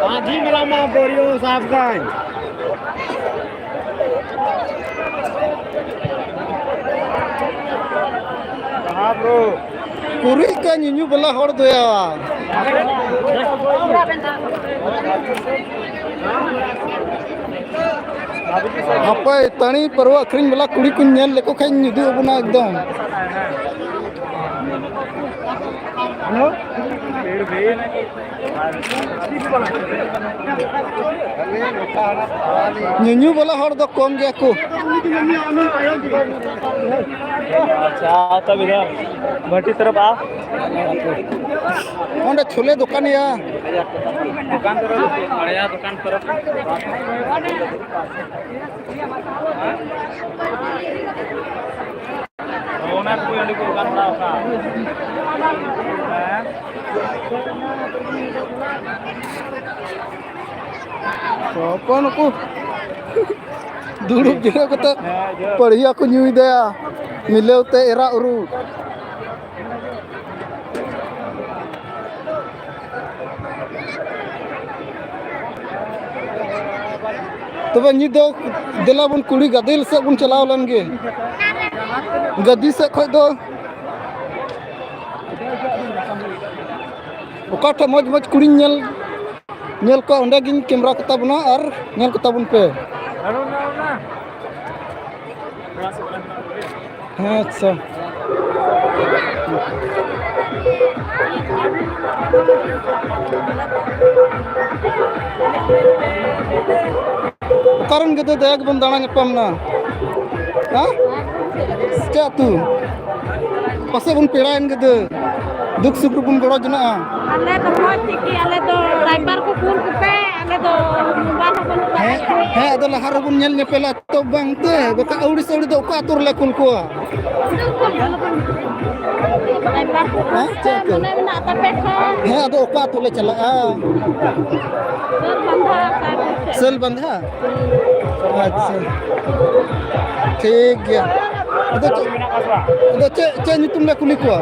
ᱢᱟᱹᱡᱷᱤ ᱢᱮᱞᱟ ᱢᱟ ᱵᱳᱨᱤᱭᱳ ᱥᱟᱦᱮᱵᱽᱜᱚᱸᱡᱽ᱾ ᱦᱟᱸ, ᱵᱨᱳ᱾ ᱯᱩᱨᱤ ᱠᱟ ᱧᱩᱧᱩ ᱵᱟᱞᱟ ᱦᱚᱲ ᱫᱚᱭᱟ᱾ ᱦᱟᱯᱮ, ᱛᱟᱹᱲᱤ ᱯᱟᱹᱨᱣᱟᱹ ᱟᱹᱠᱷᱨᱤᱧ ᱵᱟᱞᱟ ᱠᱩᱲᱤ ᱠᱚᱧ ᱧᱮᱞ ᱞᱮᱠᱚ ᱠᱷᱟᱱ ᱤᱧ ᱩᱫᱩᱜ ᱟᱵᱚᱱᱟ ᱮᱠᱫᱚᱢ᱾ ᱧᱩᱧᱩ ᱵᱟᱞᱟ ᱦᱚᱲ ᱫᱚ ᱠᱚᱢ ᱜᱮᱭᱟ ᱠᱚ᱾ अच्छा, आओ तब इधर, भट्टी तरफ आओ। ᱚᱸᱰᱮ ᱪᱷᱳᱞᱮ ᱫᱚᱠᱟᱱ ᱭᱟ᱾ दुकान तरफ, बढ़िया दुकान तरफ। ᱚᱱᱟ ᱠᱚ ᱟᱹᱰᱤ ᱠᱚ ᱜᱟᱱ ᱵᱟᱲᱟ ᱟᱠᱟᱫ᱾ ᱦᱮᱸ᱾ ᱦᱚᱯᱚᱱ ᱠᱚ ᱫᱩᱲᱩᱵ ᱡᱤᱨᱟᱹᱣ ᱠᱟᱛᱮ ᱯᱟᱹᱲᱦᱤᱭᱟ ᱠᱚ ᱧᱩᱭᱮᱫᱟ, ᱢᱤᱞᱟᱹᱣ ᱛᱮ ᱮᱨᱟ ᱩᱨᱩ᱾ ᱛᱚᱵᱮ ᱱᱤᱛ ᱫᱚ ᱫᱮᱞᱟ ᱵᱚᱱ ᱠᱩᱲᱤ ᱜᱟᱫᱮᱞ ᱥᱮᱫ ᱵᱚᱱ ᱪᱟᱞᱟᱣ ᱞᱮᱱ ᱜᱮ᱾ ᱜᱟᱹᱫᱤ ᱥᱮᱫ ᱠᱷᱚᱡ ᱫᱚ ᱚᱠᱟ ᱴᱷᱮᱡ ᱢᱚᱡᱽ ᱢᱚᱡᱽ ᱠᱩᱲᱤᱧ ᱧᱮᱞ, ᱧᱮᱞ ᱠᱚᱣᱟ, ᱚᱸᱰᱮ ᱜᱤᱧ ᱠᱮᱢᱨᱟ ᱠᱚᱛᱟ ᱵᱚᱱᱟ ᱟᱨ ᱧᱮᱞ ᱠᱚᱛᱟ ᱵᱚᱱ ᱯᱮ᱾ ᱦᱮᱸ, ᱟᱪᱪᱷᱟ᱾ ᱚᱠᱟᱨᱮᱱ ᱜᱤᱫᱽᱨᱟᱹ ᱫᱟᱭᱟ ᱜᱮᱵᱚᱱ ᱫᱟᱬᱟ ᱧᱟᱯᱟᱢ ᱱᱟ? ᱦᱮᱸ? ᱪᱮᱫ ᱟᱹᱛᱩ? ᱯᱟᱥᱮᱡ ᱵᱚᱱ ᱯᱮᱲᱟᱭᱮᱱ ᱜᱤᱫᱽᱨᱟᱹ᱾ ᱫᱩᱠ ᱥᱩᱠ ᱨᱮᱵᱚᱱ ᱜᱚᱲᱚ ᱡᱚᱱᱟᱜᱼᱟ᱾ ᱟᱞᱮ ᱫᱚ ᱢᱚᱡᱽ ᱪᱤᱠᱤ, ᱟᱞᱮ ᱫᱚ ᱨᱟᱭᱵᱟᱨ ᱠᱚ ᱠᱩᱞ ᱠᱚᱯᱮ, ᱟᱞᱮ ᱫᱚ ᱢᱳᱵᱟᱭᱤᱞ ᱦᱚᱸ ᱵᱟᱹᱱᱩᱜ ᱦᱮᱸ, ᱛᱟᱞᱮᱭᱟ᱾ ᱦᱮᱸ, ᱟᱫᱚ ᱞᱟᱦᱟ ᱨᱮᱵᱚᱱ ᱧᱮᱞ ᱧᱮᱯᱮᱞᱟ ᱛᱚ ᱵᱟᱝ ᱛᱮ, ᱵᱟᱠᱷᱟᱡ ᱟᱹᱣᱲᱤ ᱥᱟᱹᱣᱲᱤ ᱫᱚ ᱚᱠᱟ ᱟᱹᱛᱩ ᱨᱮᱞᱮ ᱠᱩᱞ ᱠᱚᱣᱟ? ᱦᱮᱸ, ᱪᱮᱫ ᱟᱹᱛᱩ? ᱦᱮᱸ, ᱟᱫᱚ ᱚᱠᱟ ᱟᱹᱛᱩ ᱞᱮ ᱪᱟᱞᱟᱜᱼᱟ? ᱥᱟᱹᱞ ᱵᱟᱸᱫᱷᱟ᱾ ᱟᱪᱪᱷᱟ, ᱴᱷᱤᱠ ᱜᱮᱭᱟ᱾ ᱟᱫᱚ ᱪᱮᱫ, ᱟᱫᱚ ᱪᱮᱫ, ᱪᱮᱫ ᱧᱩᱛᱩᱢ ᱞᱮ ᱠᱩᱞᱤ ᱠᱚᱣᱟ?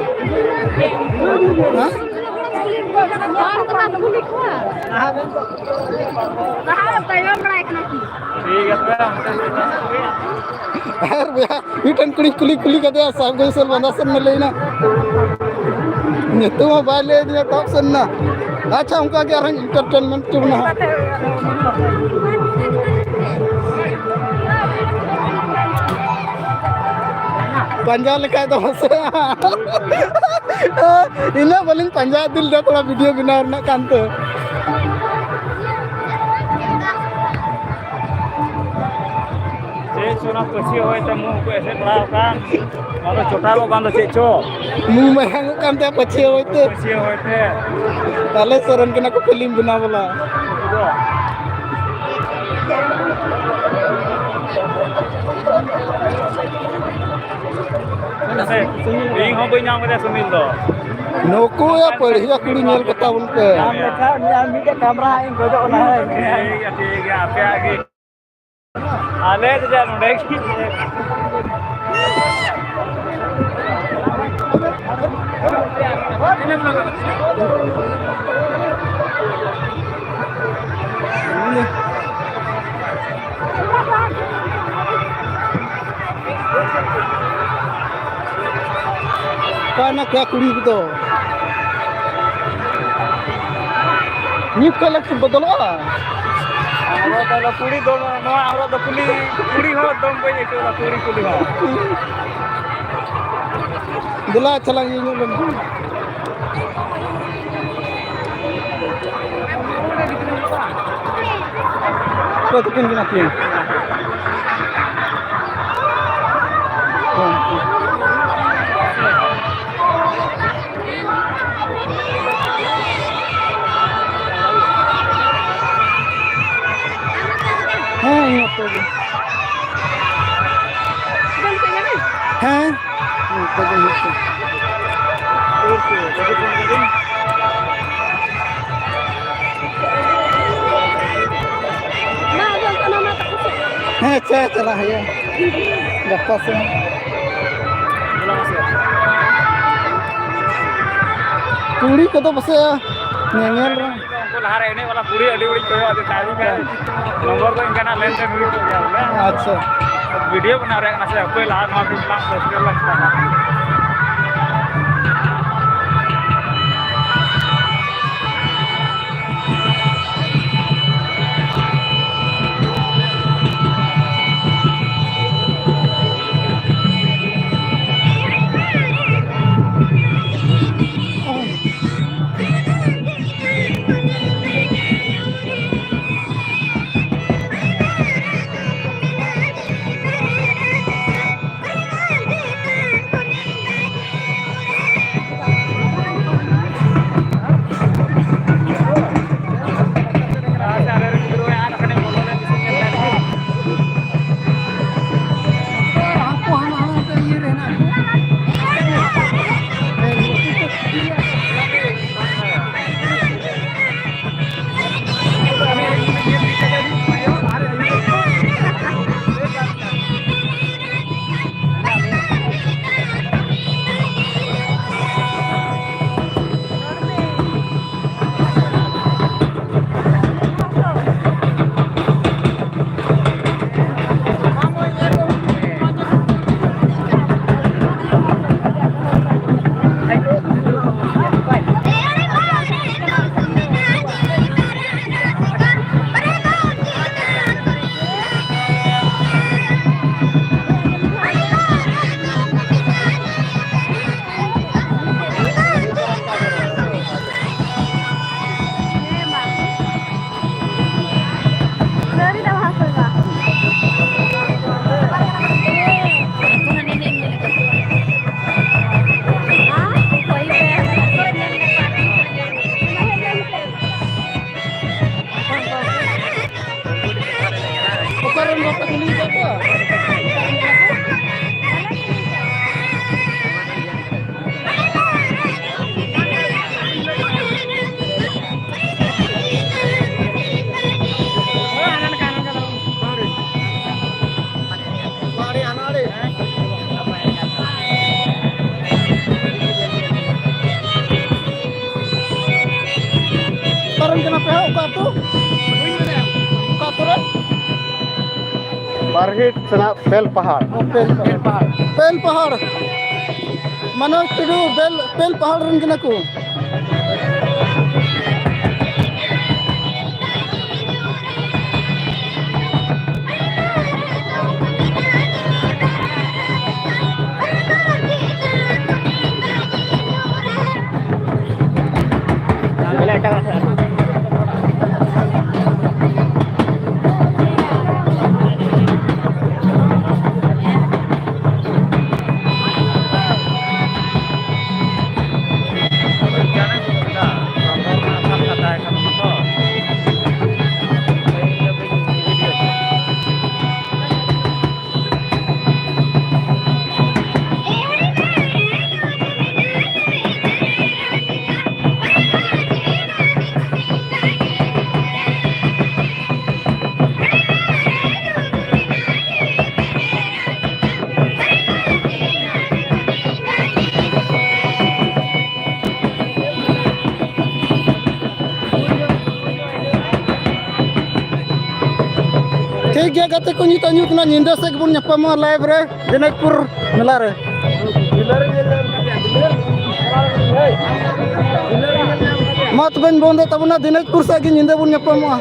ᱦᱮᱸ? ᱴᱷᱤᱠ ᱜᱮᱭᱟ ᱛᱚᱵᱮ᱾ ᱟᱨ ᱵᱚᱭᱦᱟ, ᱢᱤᱫᱴᱮᱱ ᱠᱩᱲᱤ ᱠᱩᱞᱤ, ᱠᱩᱞᱤ ᱠᱟᱫᱮᱭᱟ, ᱥᱟᱵ ᱜᱟᱹᱭ ᱥᱮᱫ ᱵᱟᱸᱫᱷᱟ ᱥᱮᱫ ᱢᱮ ᱞᱟᱹᱭ ᱮᱱᱟ᱾ ᱧᱩᱛᱩᱢ ᱦᱚᱸ ᱵᱟᱭ ᱞᱟᱹᱭ ᱟᱹᱫᱤᱧᱟ, ᱛᱟᱵ ᱥᱮᱫ ᱮᱱᱟ᱾ ᱟᱪᱪᱷᱟ, ᱚᱱᱠᱟ ᱜᱮ ᱟᱨᱦᱚᱸ entertainment ᱦᱚᱪᱚ ᱵᱚᱱᱟ ᱦᱟᱸᱜ᱾ ᱯᱟᱸᱡᱟ ᱞᱮᱠᱷᱟᱡ ᱫᱚ ᱢᱟᱥᱮ᱾ ᱤᱱᱟᱹᱜ ᱵᱟᱹᱞᱤᱧ ᱯᱟᱸᱡᱟ ᱤᱫᱤ ᱞᱮᱫᱟ, ᱛᱷᱚᱲᱟ video ᱵᱮᱱᱟᱣ ᱨᱮᱱᱟᱜ ᱠᱟᱱᱛᱮ᱾ ᱪᱮᱫ ᱪᱚ ᱚᱱᱟ ᱯᱟᱹᱥᱤ ᱦᱚᱭ ᱛᱮ ᱢᱩ ᱠᱚ ᱮᱥᱮᱫ ᱵᱟᱲᱟ ᱟᱠᱟᱱ᱾ ᱚᱱᱟ ᱫᱚ ᱪᱚᱴᱟᱞᱚᱜ ᱠᱟᱱ ᱫᱚ ᱪᱮᱫ ᱪᱚ? ᱢᱩ ᱢᱟᱭᱟᱝᱚᱜ ᱠᱟᱱ ᱛᱟᱭᱟ ᱯᱟᱹᱪᱷᱭᱟᱹ ᱦᱚᱭ ᱛᱮ᱾ ᱯᱟᱹᱪᱷᱭᱟᱹ ᱦᱚᱭ ᱛᱮ᱾ ᱟᱞᱮ ᱥᱮᱫ ᱨᱮᱱ ᱠᱟᱱᱟ ᱠᱚ film ᱵᱮᱱᱟᱣ ᱵᱟᱞᱟ᱾ ᱤᱧ ᱦᱚᱸ ᱵᱟᱹᱧ ᱧᱟᱢ ᱠᱮᱫᱟ ᱥᱩᱱᱤᱞ ᱫᱚ᱾ ᱱᱩᱠᱩ ᱭᱟ ᱯᱟᱹᱲᱦᱤᱭᱟ ᱠᱩᱲᱤ ᱧᱮᱞ ᱠᱚ ᱛᱟᱵᱚᱱ ᱯᱮ᱾ ᱧᱟᱢ ᱞᱮᱠᱷᱟᱱ ᱩᱱᱤ ᱟᱨ ᱢᱤᱫᱴᱮᱡ camera ᱦᱟᱸᱜ ᱤᱧ ᱠᱷᱚᱡᱚᱜ ᱠᱟᱱᱟ᱾ ᱴᱷᱤᱠ ᱜᱮᱭᱟ, ᱴᱷᱤᱠ ᱜᱮᱭᱟ, ᱟᱯᱮᱭᱟᱜ ᱜᱮ᱾ ᱟᱞᱮ ᱫᱚ ᱪᱮᱫ ᱱᱚᱰᱮ ᱜᱮ᱾ ᱚᱠᱟᱭ ᱱᱟ ᱠᱚᱭᱟ ᱠᱩᱲᱤ ᱠᱚᱫᱚ? ᱱᱤᱛ ᱠᱷᱚᱱ ᱞᱟᱹᱜᱤᱫ ᱵᱚᱫᱚᱞᱚᱜᱼᱟ᱾ ᱟᱨᱚ ᱛᱟᱦᱚᱞᱮ ᱠᱩᱲᱤ ᱫᱚ, ᱱᱚᱣᱟ ᱦᱚᱨᱚᱜ ᱫᱚ ᱠᱩᱞᱤ, ᱠᱩᱲᱤ ᱦᱚᱸ ᱫᱚᱢ ᱵᱟᱹᱧ ᱟᱹᱭᱠᱟᱹᱣ ᱫᱟ, ᱠᱩᱲᱤ ᱠᱩᱞᱤ ᱦᱚᱸ᱾ ᱫᱮᱞᱟ ᱪᱟᱞᱟᱝ ᱤᱭᱟᱹ ᱧᱚᱜ ᱞᱮᱱ ᱜᱮ᱾ ᱚᱠᱚᱭ ᱛᱟᱹᱠᱤᱱ ᱠᱟᱱᱟ ᱠᱤᱱ? ᱦᱮᱸ, ᱤᱧ ᱢᱚᱛᱚ ᱜᱮ᱾ ᱦᱮᱸ, ᱱᱚᱝᱠᱟ ᱜᱮ ᱦᱩᱭᱩᱜ ᱠᱟᱱᱟ᱾ ᱦᱮᱸ, ᱟᱪᱪᱷᱟ, ᱪᱟᱞᱟᱜ ᱦᱩᱭᱩᱜᱼᱟ ᱜᱟᱯᱟ ᱥᱮᱱ᱾ ᱠᱩᱲᱤ ᱠᱚᱫᱚ ᱯᱟᱥᱮᱡ ᱧᱮᱧᱮᱞ ᱨᱮ᱾ ᱩᱱᱠᱩ ᱞᱟᱦᱟᱨᱮ ᱮᱱᱮᱡ ᱵᱟᱞᱟ ᱠᱩᱲᱤ ᱟᱹᱰᱤ ᱦᱚᱲᱤᱧ ᱠᱚᱭᱚᱜ ᱟᱫᱮ ᱛᱟᱦᱮᱸᱫ᱾ ᱱᱚᱢᱵᱚᱨ ᱫᱚ ᱤᱧ ᱠᱟᱱᱟ, ᱞᱮᱱᱫᱮᱱ ᱦᱩᱭ ᱠᱚᱜ ᱜᱮᱭᱟ ᱵᱚᱞᱮ᱾ ᱟᱪᱪᱷᱟ᱾ ᱵᱷᱤᱰᱤᱭᱳ ᱵᱮᱱᱟᱣ ᱨᱮᱭᱟᱜ ᱠᱟᱱᱟ ᱥᱮ, ᱚᱠᱚᱭ ᱞᱟᱦᱟ ᱱᱚᱣᱟ ᱠᱚ ᱵᱮᱱᱟᱣ ᱯᱚᱥᱤᱵᱚᱞ ᱞᱟᱜᱟᱜᱼᱟ᱾ ᱚᱠᱟᱨᱮᱱ ᱠᱟᱱᱟ ᱯᱮ ᱦᱟᱸᱜ? ᱚᱠᱟ ᱟᱹᱛᱩ? ᱚᱠᱟ ᱟᱹᱛᱩ ᱨᱮ? ᱵᱟᱨᱦᱤᱴ ᱥᱮᱱᱟᱜ ᱯᱮᱞ ᱯᱟᱦᱟᱲ᱾ ᱚ, ᱯᱮᱞ ᱯᱟᱦᱟᱲ᱾ ᱯᱮᱞ ᱯᱟᱦᱟᱲ᱾ ᱢᱟᱱᱚᱥ ᱴᱩᱰᱩ ᱵᱮᱞ, ᱯᱮᱞ ᱯᱟᱦᱟᱲ ᱨᱮᱱ ᱠᱟᱱᱟ ᱠᱚ᱾ ᱴᱷᱤᱠ ᱜᱮᱭᱟ ᱜᱟᱛᱮ ᱠᱚ, ᱱᱤᱛᱚᱜ ᱧᱩᱛ ᱮᱱᱟ, ᱧᱤᱫᱟᱹ ᱥᱮᱫ ᱜᱮᱵᱚᱱ ᱧᱟᱯᱟᱢᱚᱜᱼᱟ ᱞᱟᱭᱤᱵᱷ ᱨᱮ ᱫᱤᱱᱟᱡᱽᱯᱩᱨ ᱢᱮᱞᱟ ᱨᱮ᱾ ᱢᱟ ᱛᱚᱵᱮᱧ ᱵᱚᱱᱫᱮᱫ ᱛᱟᱵᱚᱱᱟ, ᱫᱤᱱᱟᱡᱽᱯᱩᱨ ᱥᱮᱫ ᱜᱮ ᱧᱤᱫᱟᱹ ᱵᱚᱱ ᱧᱟᱯᱟᱢᱚᱜᱼᱟ᱾